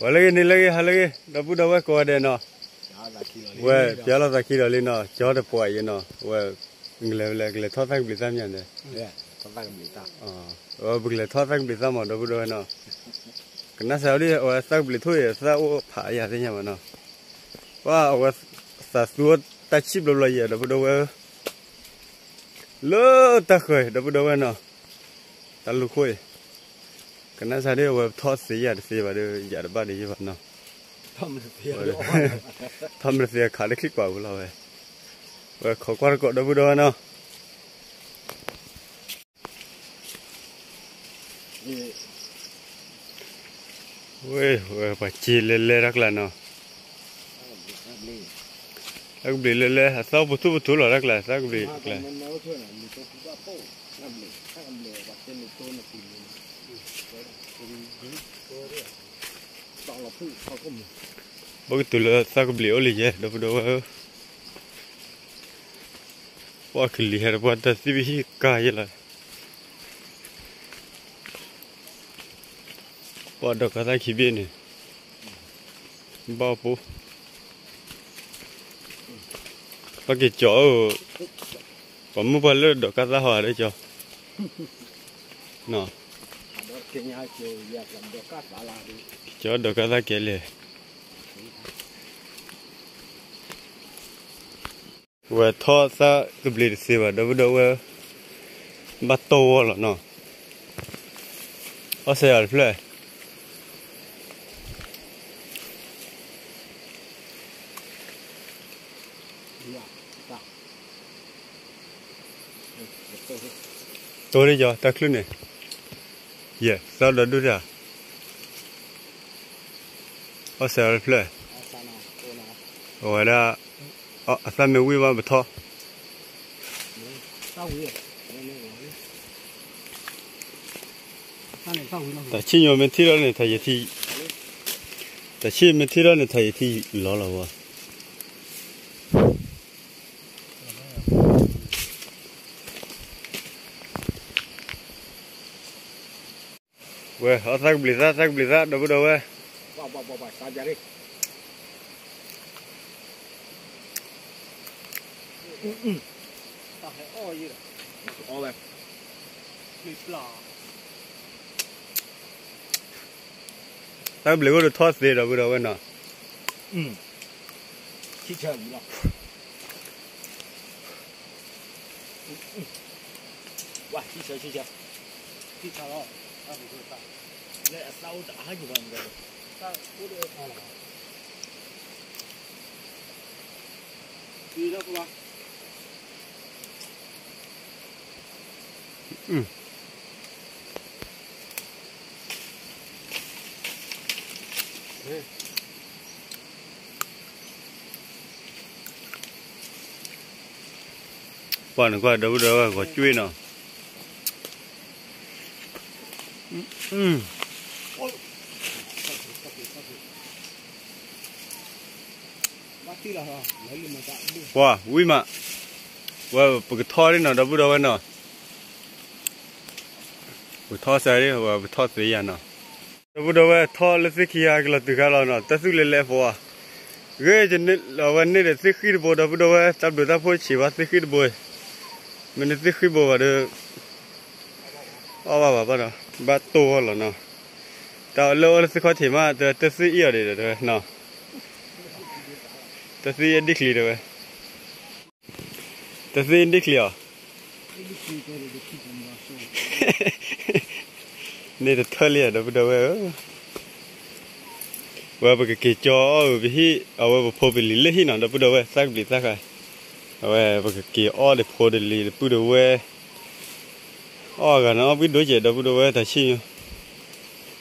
ဝဲလၢဂ့ၤန့ၣ်လၢဂ့ၤ ဟါလၢဂ့ၤ ဒီပုၢ်ဒီဝဲၢ်ကိးဂၤဒဲးနီၤ, ဝဲပျါလီၤသးခံဒီးလံနီၤ, ကၠီတပှၤအံၤနီၤ, ဝဲ ကလဲၤကလဲၤထီၣ်သၣ်ကဘျံးသၣ်မးန့ၣ်, ဝဲပကလဲၤထီၣ်သၣ်ကဘျံးသၣ်မး ဒီပုၢ်ဒီဝဲၢ်နီၤ, ကနၣ်စၢ်ဒ်အဝဲသၣ်ကဘျံးထိၣ်အံၤ သၣ်အိၣ်ဖးယၤသ့ၣ်ညါဘၣ်နီၤ, ပှၤအဝဲသးသူတၢ်ဆံၣ်ဘျီဘျီယဲၢ် ဒီပုၢ်ဒီဝဲၢ် လၢတၢ်ဃၢၤ ဒီပုၢ်ဒီဝဲၢ်နီၤ, တၢ်လူၢ်ခိၣ်အံၤ, ကနၣ်စၢ်ဒ်အဝဲထီၣ်သ့ယၤတသ့ဘၣ်ဒီး ယၤတဘၣ်ဒ်ယဘၣ်နီၤ, ထီၣ်မ့ၢ်တသ့အခးလၢခံကွၢ်ပူၤလီၤဝဲ, ဝဲခိးကွၢ်တကိး ဒီပုၢ်ဒီဝဲၢ်နီၤ. ဝဲ ဝဲပှၤစ့လဲၤလဲၤတၢ်ကျါနီၤ, သၣ်ကဘျံးလဲၤလဲၤ အသၣ်ပထူၣ်ပထူၣ်လီၤတၢ်ကျါ သၣ်ကဘျံးကျါ, ဘၣ်ကတုၤလၢသၣ်ကဘျံးအိၣ်လံယဲ ဒီပုၢ်ဒီဝဲၢ်ဧၢ, ပှၤကလံၤဟဲတပှၢ်တၢ်သံၣ်ဘံၣ်ဟံၣ်ကါယဲလီၤ, ပှၤဒီးကါသၣ်ခံဘ့ၣ်န့ၣ်, ဘၣ်အိၣ်ပူၤ ပက့ၤကၠီၤ, ပှၤမုၣ်ပှၤလၢဒီးကါသၣ်ဟီဒီးကၠီၤ, ကၠီၤဒီးကါသၣ်ကဲလဲၣ်, ဝဲထီၣ်သၣ်ကဘျံးတသ့ဘၣ် ဒီပုၢ်ဒီဝဲၢ်, ဘၣ်တိၢ်ဝီလီၤနီၤ, အီၣ်စဲးအီၤတဖျၢၣ် တိၢ်ဒ်ယီၤ တၢ်ချုၣ်န့ၣ်, ယဲၢ် သီဒီးဒူၣ်တၢ်, အီၣ်စဲးအီၤတဖျၢၣ်, အဝဲဒၣ် အသၣ်မ့ၢ်ဝံၣ်ဘၣ်ပထီၣ်, တၢ်ဆံၣ်ညီမ့ၢ်ထံၣ်ထီၣ်န့ၣ် တၢ်ယထံၣ်, တၢ်ဆံၣ်မ့ၢ်ထံၣ်ထီၣ်န့ၣ် တၢ်ယထံၣ်လီၤလီၤဝဲ. ဝဲ အီၣ်သၣ်ကဘျံးသၣ် သၣ်ကဘျံးသၣ် ဒီပုၢ်ဒီဝဲၢ်, သၣ်ကဘျံးအိၣ်တထီၣ်သ့ ဒီပုၢ်ဒီဝဲၢ်နီၤ. ပှၤန့ၣ်ကွၢ် ဒီပုၢ်ဒီဝဲၢ် ဂီၤကွ့ၢ်နီၤ. ပှၤဝံၣ်မး, ဝဲပကထီၣ်ဒ်နီၤ ဒီပုၢ်ဒီဝဲၢ်နီၤ. ပကထီၣ်စၢ်ဒ် ဝဲပထီၣ်သ့ယၤနီၤ. ဒီပုၢ်ဒီဝဲၢ် ထီၣ်လၢသ့ၣ်ခံဂၤကလီၤတုၤခါလီၤနီၤ, တၢ်သူၣ်လဲၤလဲၤဖိဧါ. ဂ့ၤ အဝဲန့ၣ်ဒီးသ့ၣ်ဃံတဘိ ဒီပုၢ်ဒီဝဲၢ် တၢ်ဘျုးတၢ်ဖှိၣ်ဆံးဘၣ်သ့ၣ်ဃံတဘိ, မ့ၢ်န့ၢ်သ့ၣ်ဃံဘိဘၣ်ဒီး အီၣ်ဘၣ်ဘၣ်ဘၣ်ဒီး ဘၣ်တိၢ်ဝီလီၤနီၤ. တၢ်လၢအိၣ်လၢသ့ၣ်ခီၣ်ထံးမး တၢ်သ့ၣ်အံၣ်အီၤဒံးတဲဝဲနီၤ. တၢ်သ့ၣ်အံၣ်ဒံၣ်ချံတဲဝဲ. တၢ်သ့ၣ်အံၣ်ဒံၣ်ချံအီၤ န့ၣ်တထၢလံ ဒီပုၢ်ဒီဝဲၢ်ဧၢ. ဝဲပကက့ၤကၠီအီၣ်အုးပဟံၣ် အဝဲပဖိပလံၤလၢဟံၣ်နီၤ ဒီပုၢ်ဒီဝဲၢ် သၣ်ကဘျံးသၣ်ဃါ. အဝဲပကက့ၤအီၣ်ဒီးဖိဒီးလံၤဒီပုၢ်ဒီဝဲၢ် အီၣ်ဂၤနီၤ အီၣ်ဘံၣ်ဒိၣ်ကဲး ဒီပုၢ်ဒီဝဲၢ် တၢ်ဆံၣ်ညီ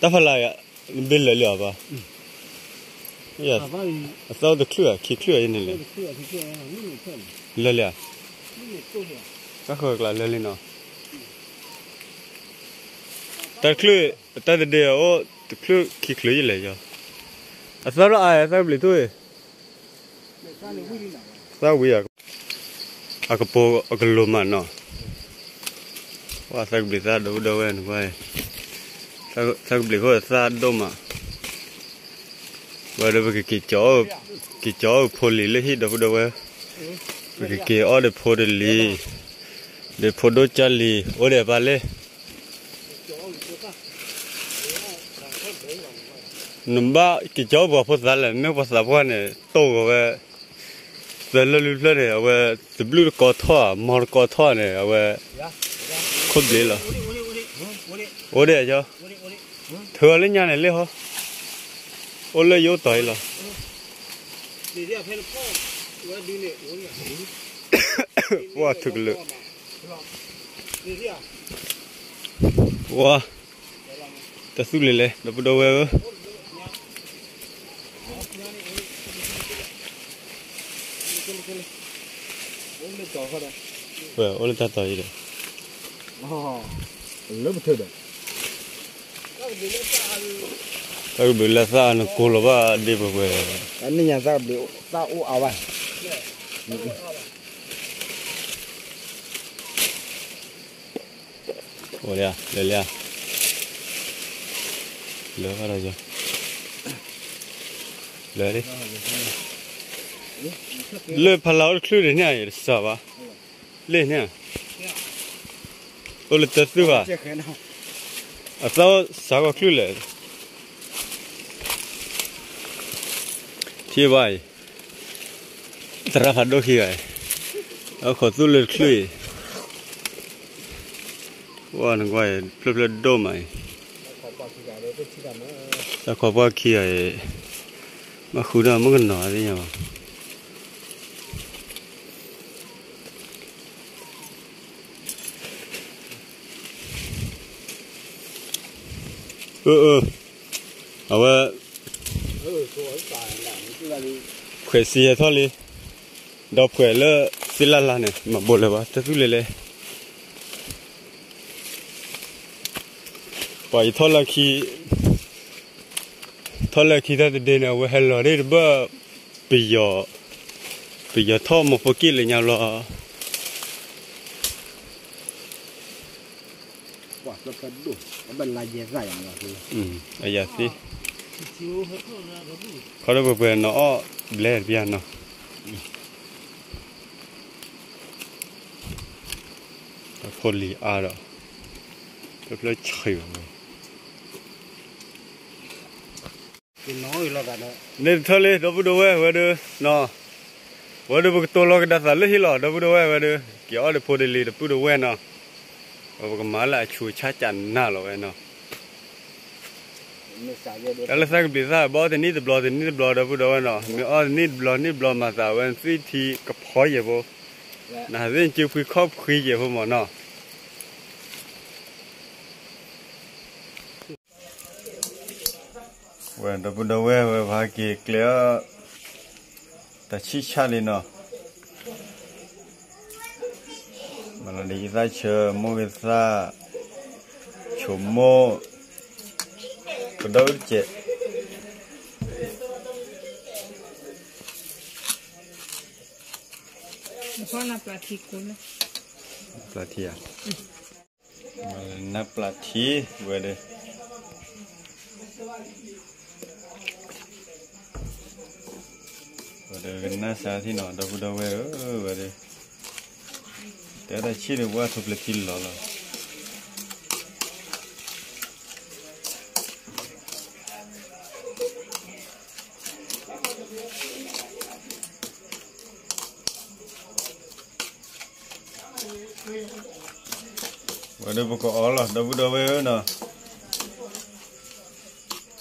တၢ်ဖးလၢ်ဂၤ ဘ့ၣ်လၢာ်လံအီၤဘၣ်. အသီတချုးဧါ ခံချုးဧါ ယန့ၣ်လဲၣ်. လၢာ်လံဧါ. တၢ်ဃၢၤကျါလၢာ်လံနီၤ. တၢ်တချုး တၢ်တဒ့အိၣ် တချုးခံချုးယလဲၣ်ယီၤ. အသီလၢအါ သၣ်ကဘျံးထူၣ်အံၤ သၣ်ဝံၤဧါ. အကပိာ်အကလိၤမးနီၤ. ပှၤသၣ်ကဘျံးသၣ် ဒီပုၢ်ဒီဝဲၢ်န့ၣ်ကွၢ်အံၤ သးကဘျံးခိၣ်သၣ်ဒိၣ်မး, ဝဲဒီးပကက့ၤကၠီၤအီၣ်ဖိလံၤလၢဟံၣ် ဒီပုၢ်ဒီဝဲၢ်, ပကက့ၤအီၣ်ဒီးဖိတလံၤ, ဒီးဖိဒိၣ်ကၢ်လံၤ အိၣ်ဒီးပၢ်လဲၣ်. နဘၣ်က့ၤကၠီၤပှၤဖိသၣ်လဲၣ်, မ့ၢ်ပှၤသးပှၢ်န့ၣ် တိၢ်ဂီၤဝဲ, သၢလၢၢ်လွံၢ်ဖျၢၣ်န့ၣ် အဝဲ သဘျုၣ်တကီထီၣ်ဧါ, မီတကီထီၣ်န့ၣ် အဝဲ ခိၣ်ဘျ့လီၤ. အိၣ်ဒီးယီၤ, ထုးအီၤလၢညါန့ၣ်လံဟီ, အိၣ်လၢယအိၣ်တီၤအံၤလီၤ. ပှၢ်ထုကလၢာ်, ပှၢ်, တသူၣ်လံလဲၣ် ဒီပုၢ်ဒီဝဲၢ်ဧၢ. ဝဲအိၣ်လၢတၢ်တီၤအံၤဒီး, လၢပထၢၣ်ဒီး, တၢ်ကဘျံးလၢသၣ်နကိးလီၤဘၣ်ဒ့ပှဲၤပှဲၤ, တၢ်နံၣ်ညါသၣ်ကဘျံးသၣ်အိၣ်အါဘၣ်. အိၣ်လၢ, လၢလၢ, လၢဘၣ်ဒီးယီၤ, လၢ, လၢဖးလၢ်အိၣ်တချုးဒံးန့ၣ် ယတစၢ်ဘၣ်, လၢန့ၣ်, အိၣ်လၢတၢ်သူၣ်ဘၣ်, အသၣ်အိၣ်စးကီၢ်ချုးလဲၣ်. ထံၣ်ဘၣ်အံၤ, သရၣ်ဖးဒိၣ်ခံဂၤအံၤ, အခိးသူၣ်လၢတချုးအံၤ, ဝဲနကွၢ်အံၤ ဖျၢၣ်ဖျၢၣ်ဒိၣ်မးအံၤ, တၢ်ခိးပှၢ်ခံဂၤအံၤ, ဘၣ်ဃုဒီးမုၣ်ကနီၤသ့ၣ်ညါဘၣ်. အၢ အၢ အဝဲ ခွဲးစံးဟဲထီၣ်လံ, ဒီးဖှဲးလၢသ့ၣ်လၢ်လၢ်န့ၣ် မၤဘိးလၢၤဘၣ် တၢ်သူၣ်လဲၤလဲၤ, ပှၤအံၤထီၣ်လၢခံ, ထီၣ်လၢခံတၢ်တဒ့န့ၣ် အဝဲဟဲလီၤဒၣ်တဘၣ် ပယီၤ, ပယီၤထီၣ်မီၤဖိက့ၣ်လၢညါလီၤ. အယၤသ့, ခီဒီးပှဲၤပှဲၤနီၤအီၣ်ဘျဲတပျၢ်နီၤ, ဖိလံၤအါဒီး, ဖျၢၣ်ဖျၢၣ်ဆံးဘၣ်ဝဲ န့ၣ်တထီၣ်လံ ဒီပုၢ်ဒီဝဲၢ်ဝဲဒၣ်, ဝဲဒၣ်ပကတိၤလီၤကဒါသးလၢဟံၣ်လီၤ ဒီပုၢ်ဒီဝဲၢ်ဝဲဒၣ်, က့ၤအီၣ်ဒီးဖိတလံၤ ဒီပုၢ်ဒီဝဲၢ်နီၤ, ပကမၤလၢအဆူးဆါကနၣ်လီၤဝဲနီၤ. တၢ်လၢသၣ်ကဘျံးသၣ် ဘၣ်အီၣ်တနံၣ်တဘျီတနံၣ်တဘျီ ဒီပုၢ်ဒီဝဲၢ်နီၤ, မ့ၢ်အီၣ်တနံၣ်တဘျီနံၣ်တဘျီ မၤသးဝဲနသွံၣ်ထံကဖီယဲၢ်ဖိ, နသ့ၣ်နစုဖှံခီၣ်ဖှံယဲၢ်ဖိမၢ်နီၤ. ဝဲဒီပုၢ်ဒီဝဲၢ်ဝဲ ပဟဲက့ၤကျဲအီၣ် တၢ်ဆံၣ်ဆၣ်လံနီၤ, မၤလီၤဒ်ယသၣ်ဆၢ မိၢ်ဂ့ၤသၣ်, ဆိမိၢ်, ကဒီးအုၣ်တစဲး, ပျၢ်ထံဧါ နပျၢ်ထံဝဲဒၣ်, ဝဲဒၣ်ကနၣ်စၢ်ထံနီၤ ဒီပုၢ်ဒီဝဲၢ်ဧၢ ဝဲဒၣ်, တဲတၢ်ဆံၣ်ဒၣ်ဝဲထိၣ်ဖျဲးထံလီၤလီၤ. ဝဲဒၣ်ပကအီၣ်လီၤ ဒီပုၢ်ဒီဝဲၢ်ဧၢနီ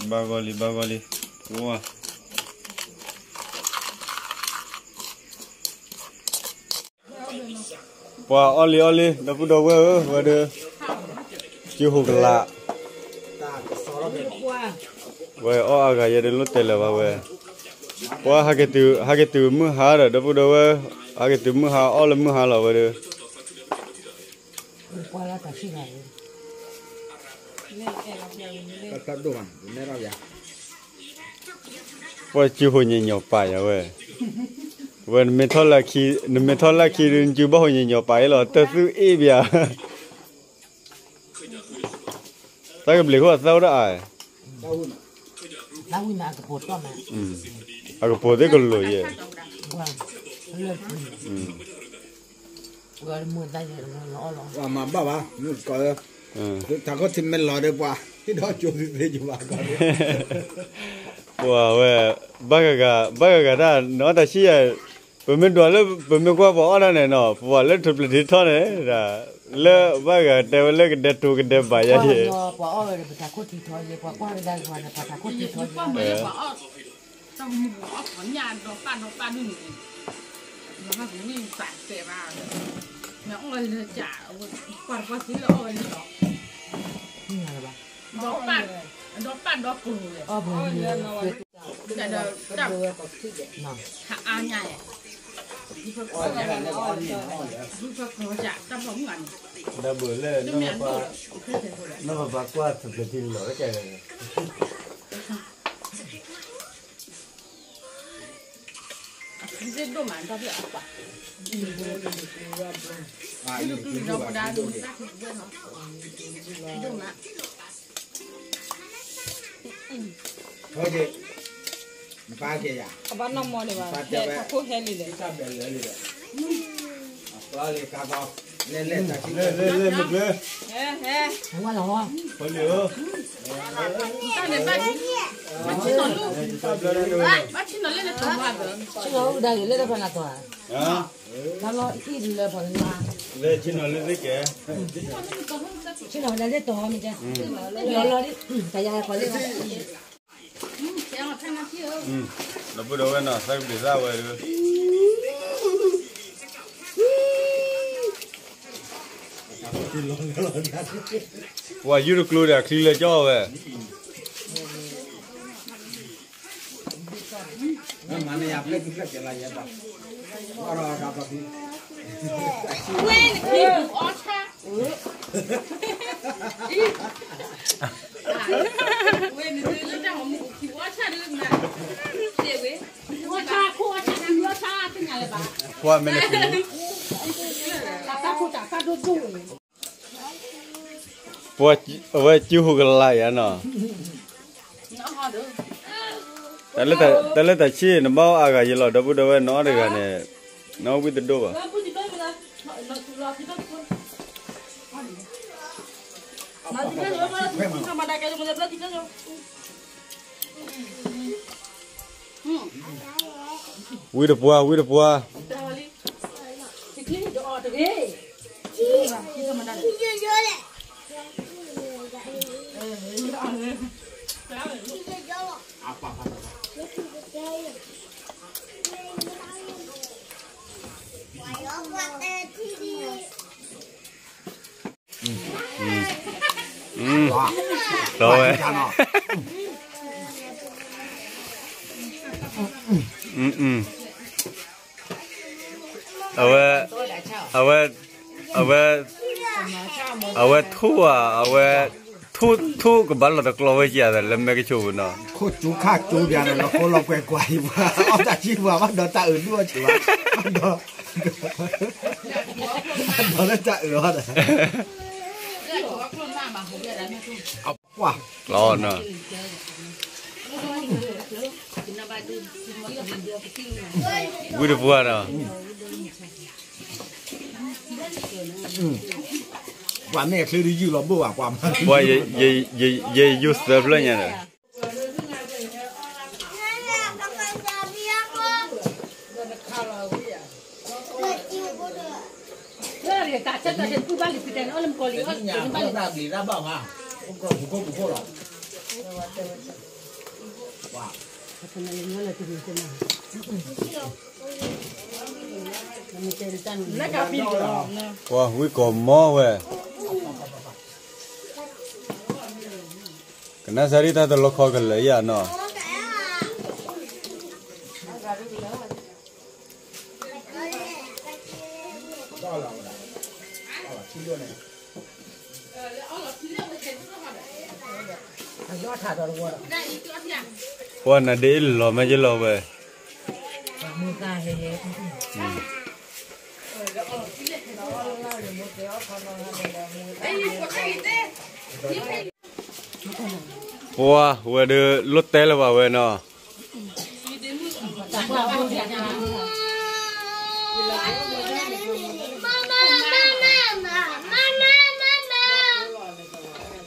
ၤ, ဘၣ်ဂီၢ်လံ ဘၣ်ဂီၢ်လံ, ဝါ ပှၤအီၣ်လံအီၣ်လံ ဒီပုၢ်ဒီဝဲၢ်ဧၢ ဝဲဒၣ်, ကၠူဟူးကလာ်, ဝဲအီၣ်အါဂၤယဲဒၣ်လိၣ်တဲလၢၤဘၣ်ဝဲ, ပှၤဟးက့ၤတုၤမုၢ်ဟါဒီး ဒီပုၢ်ဒီဝဲၢ်, ဟးက့ၤတုၤမုၢ်ဟါအီၣ်လၢမုၢ်ဟါလီၤဝဲဒၣ်. ပှၤကၠူဟိညံၤညီၤပာ်ယၤဝဲ, ဝဲနမ့ၢ်ထီၣ်လၢခံ, နမ့ၢ်ထီၣ်လၢခံဒုး နကၠူဘၣ်ဟိညံၤညီၤပာ်အံၤလီၤ တၢ်သူၣ်အ့ၣ်ဘၣ်. သးကဘျံးဃိအသၢဝဲဒၣ်အါ, အကပိာ်သ့ၣ်ကလိာ်ယဲၢ်, မၤဘၣ်ဘၣ်, တၢ်ခီၣ်ထံးမ့ၢ်လီၤဒီးပှၤ ဟ့ၣ်ဒီးကၠိသ့သ့ကဘၣ်ကီး, ပှၤဝဲ, ဘၣ်ဂၤဂၤ, ဘၣ်ဂၤဂၤတၢ် နအီၣ်တၢ်ဆံၣ်ယၤ, ပမ့ၢ်ဒွးလၢ ပမ့ၢ်ကွၢ်ပှၤအီၣ်တၢ်န့ၣ်နီၤ ပှၤလၢထူးပျဲးထီထီၣ်န့ၣ်, လၢဘၣ်ဂၤတဲဝဲလၢကဒဲးတူၤကဒဲးဘးယဲၢ်, ပှၤအီၣ်ဝဲဒီးပတၢ်ခီၣ်ထံးထီယဲၢ်, ပှၤကွၢ်ကဒါက့ၤပှၤန့ၣ် ပှၤတၢ်ခီၣ်ထံးထီယဲၢ်, တၢ်မူအီၣ်ပှၤညၣ်ဒီးပၢ်ဒီးပၢ်ဒိၣ်န့ၣ်, ပှၤဘၣ်ကန့ၢ်ပာ်တဲဘၣ်, မ့ၢ်အီၣ်ဝဲလၢကၢ်, ပှၤတပှၤသ့လၢအီၣ်ဝဲလၢဒီး, ဒီးပၢ်, ဒီးပၢ်ဒီးပှၤဝဲ, တၢ်ဒီးတၢ်, ဟးအါညါ, ဘုဖၢကီၢ်, တၢ်ဘီမုၢ်ဂၤန့ၣ်, ဒီးဘၣ်လၢ, နီၢ်ပပၢ်ကွၢ်သပျ့ၤထံလီၤလၢကဲ, အသ့ဒိၣ်မးဒီဖျၢၣ်အပှၤ, ဒိၣ်ကလုၢ်ဒီးပဒါဒိၣ်မး, အဘၣ်နီၢ်မီၢ်န့ၣ်ဘၣ်, ဟဲထီၣ်ခိၣ်ဟဲလံလဲၣ်, လဲၣ်, လဲၣ်, လဲၣ်, မ့ၢ်ကျၢၤ, ဟဲ, ဟဲ, တၢ်န့ၣ်ဘၣ်, ဘၣ်ဆံၣ်နီၤလၢ, ဘၣ်ဆံၣ်နီၤလၢနတၢ်မၤဒီး, ဆံၣ်နီၤလၢတၢ်ဖးနးတီၤဧါ, လၢလီၤအံၣ်လၢပှၤကညီ, ဆံၣ်နီၤလၢသ့ကဲ, ဆံၣ်နီၤလၢလၢတီၤမ့ၢ်ကဲ, လီၤလီၤ, တၢ်ယၤပှၤလၢ ဒီပုၢ်ဒီဝဲၢ်နီၤ သးကဘျံးသးဝဲဒီး, ပှၤယူၢ်တကျိၤဒီးအချံလၢကၠီဝဲ, ဝဲနချံပူၤအီၣ်ဆၣ်, ဝဲနချံပူၤအီၣ်ဆၣ်, ပှၤမ့ၢ်နချံ, တၢ်သၣ်ခိၣ်တၢ်သၣ်ဒိၣ်ဒိၣ်န့ၣ်, ပှၤအဝဲစုဟူကလာ်ယၤနီၤ, တၢ်လၢတၢ်ဆံၣ် နဘၣ်အီၣ်အါဂၤယဲလီၤ ဒီပုၢ်ဒီဝဲၢ် နအီၣ်တဂၤန့ၣ်, နအီၣ်ဝံၣ်တဒိၣ်ဘၣ်. ဝံၣ်တပှၢ် ဝံၣ်တပှၢ်. လီၤဝဲ, အဝဲ, အဝဲ, အဝဲ, အဝဲထူၣ်ဧါ, အဝဲ, ထူၣ်ကဘၣ်လီၤတကျီဝဲကဲသးလၢမဲကဆိးပူၤနီၤ, ခိၣ်ကၠူခၣ်ကၠူပျါန့ၣ် လီၤခိလီၤကွဲကွၢ်အံၤပှၤ, အီၣ်တၢ်ဆံၣ်ပှၤဘၣ်ဒီးတၢ်အုးဒိၣ်အီၣ်ဆံးဘၣ်, ဒီးလၢတၢ်အုးအီၤဒီး, ပှၤ, လီၤနီၤ, ဝံၣ်တပှၢ်နီၤ. ပှၤမ့ၢ်အချ့ဒုးယုၢ်လီၤဘိၣ်ဘၣ်ပှၤမး, ပှၤ, ယယုၢ်သၢဖျၢၣ်ညါဒီး, ပှၤဝံၣ်ကိးမီဝဲ, ကနၣ်စၢ်ဒ်တၢ်တလီခီကလၢာ်ယၤနီၤ. ပှၤနဒ့လီၤမ့ၢ်ယလီၤဝဲ, မုၢ်သၣ်ဟဲဟဲ, အံၤ, ပှၤခါအံၤတဲ, ပှၤဝဲဒၣ်လိၣ်တဲလၢၤဘၣ်ဝဲနီၤ,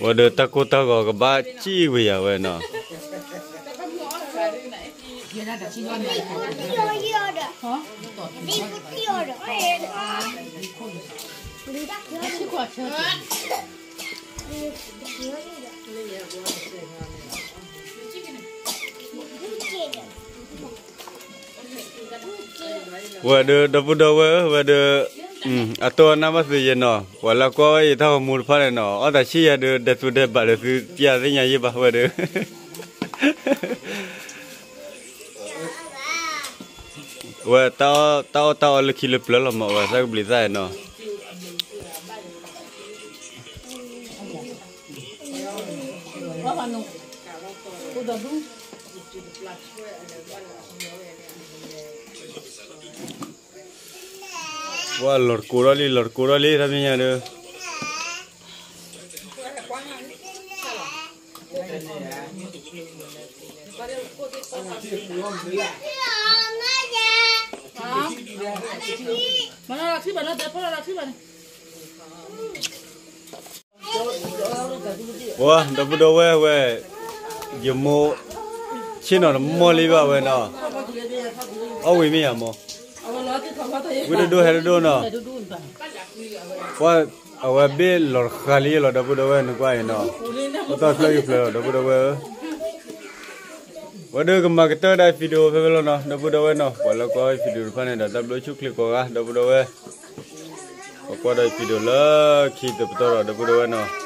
ဝဲဒၣ်တၢ်ကိၢ်တၢ်ဂီၤကဘၣ်စံၣ်ဝဲယၤဝဲနီၤ. ဝဲဒၣ်ဒီပုၢ်ဒီဝဲၢ်ဧၢ, ဝဲဒၣ် အတိၢ်အနၢ်ဘၣ်သုယဲနီၤ, ပှၤလၢကွၢ်ဝဲအံၤတၢ်ဂီၤမူတဖၣ်န့ၣ်နီၤ, အီၣ်တၢ်ဆံၣ်ယၤဒုး ဒဲးသူဒဲးဘးဒီးသု ပျၢ်သ့ၣ်ညါယဲၢ်ဘၣ်ဝဲဒၣ်. ဝဲတၢ်အီၣ်တၢ်အီလၢခံလၢပျၢၤလီၤမး, ဝဲသးကဘျံးသၣ်နီၤ. ဝဲလီၤတကိးထီၣ်လံ လီၤတကိးထီၣ်လံ တၢ်မဲာ်ညါဒုး. မၤလီၤထံၣ်ဘၣ်နီၤ, တဲဖီလီၤထံၣ်ဘၣ်န့ၣ်. ပှၤဒီပုၢ်ဒီဝဲၢ်ဝဲ, ယမိၢ်ဆ့ၣ်နီၤတမီၢ်လံဘၣ်ဝဲနီၤ, အီၣ်ဝံၤမ့ၢ်ယၤမိၢ်, ဝံၣ်တဒိၣ်ဟဲတဒိၣ်နီၤ. ပှၤအဝဲဘ့ၣ်လီၤတဃာ်လံလီၤ ဒီပုၢ်ဒီဝဲၢ် နကွၢ်အံၤနီၤ, အိၣ်သီဖျၢၣ်ဂ့ၤဖျၢၣ်လီၤ ဒီပုၢ်ဒီဝဲၢ်ဧၢ. ဝဲဒၣ်ကမၤကတၢၢ်ဒၣ် video ဖဲဖဲလီၤနီၤ ဒီပုၢ်ဒီဝဲၢ်နီၤ, ပှၤလၢကွၢ် video တဖၣ်န့ၣ်ဒီး တၢ်ဘျုးဆိၣ်ချ့ကိးဂၤ ဒီပုၢ်ဒီဝဲၢ်, ပကွၢ်ဒီး video လၢခံသပတီၢ်ဒီး ဒီပုၢ်ဒီဝဲၢ်နီၤ.